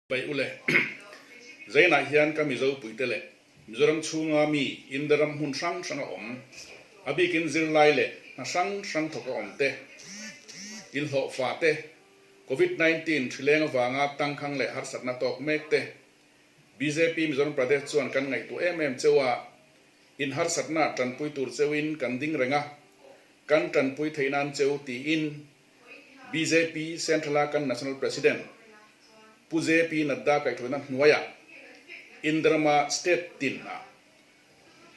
Pai ule, Zainah hian ka Mizo puite leh Mizoram chhunga mi India ram hmun hrang hranga awm, a bikin zirlai leh hna hrang hrang thawka awm te, inhlawhfa te, Covid 19 hrileng avanga tangkhang leh harsatna tawk mek te, bjp Mizoram Pradesh chuan kan ngaihtuah em em cheu a, in harsatna tanpui tur cheuin kan ding reng a, kan tanpui theih nan cheu tiin bjp Central-a kan National President Pu JP Nadda kaihhruaina hnuaiah Indrama State tinah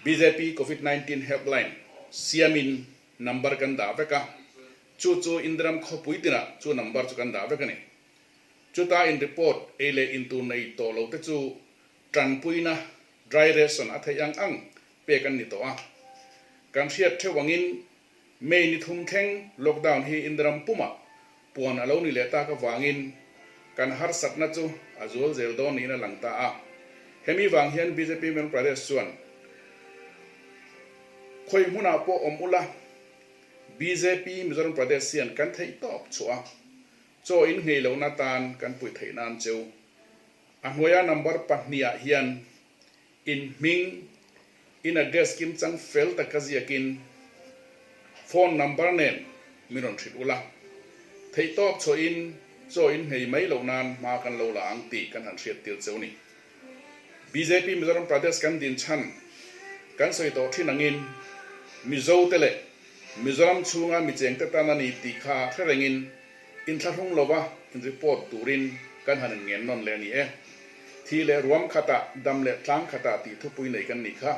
bjp Covid 19 Helpline siamin number kan dah vek a, chu chu Indram khawpui tinah chu number chu kan dah vek a ni. Chuta in report ei leh in tur nei tawh lo te chu tanpuina dry ration a theih ang ang pek an ni tawh a. Kan hriat theuh angin May ni thum thleng lockdown hi India ram pumah puan a lo ni leh tak avangin kan harsatna chu a zual zel dawn niin a lang ta a. Hemi vang hian bjp Mizoram Pradesh chuan khawi hmunah pawh awm ula bjp Mizoram Pradesh hian kan theih tawp chhuah a, chaw in nghei lohna tan kan puih theih nan cheu a hnuaia number pahnihah hian In hming, in address kim chang fel taka ziakin phone number nen min rawn hrilh ula, theihtawp chhuahin chaw in nghei mai loh nan hma kan lo la ang tih kan han hriattir cheu ni. Bjp Mizoram Pradesh kan din chhan kan sawi tawh thin angin Mizo te leh Mizoram chhunga mi chengte tan a ni tih kha hre rengin Inthlahrung lova in report turin kan han inngen nawn leh a ni e. Thi leh ruam khatah, dam leh tlang khatah tih thupui nei kan nih kha.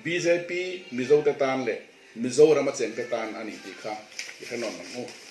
Bjp Mizote tan leh Mizoram a chengte tan a ni tih kha i hre nawn ang u.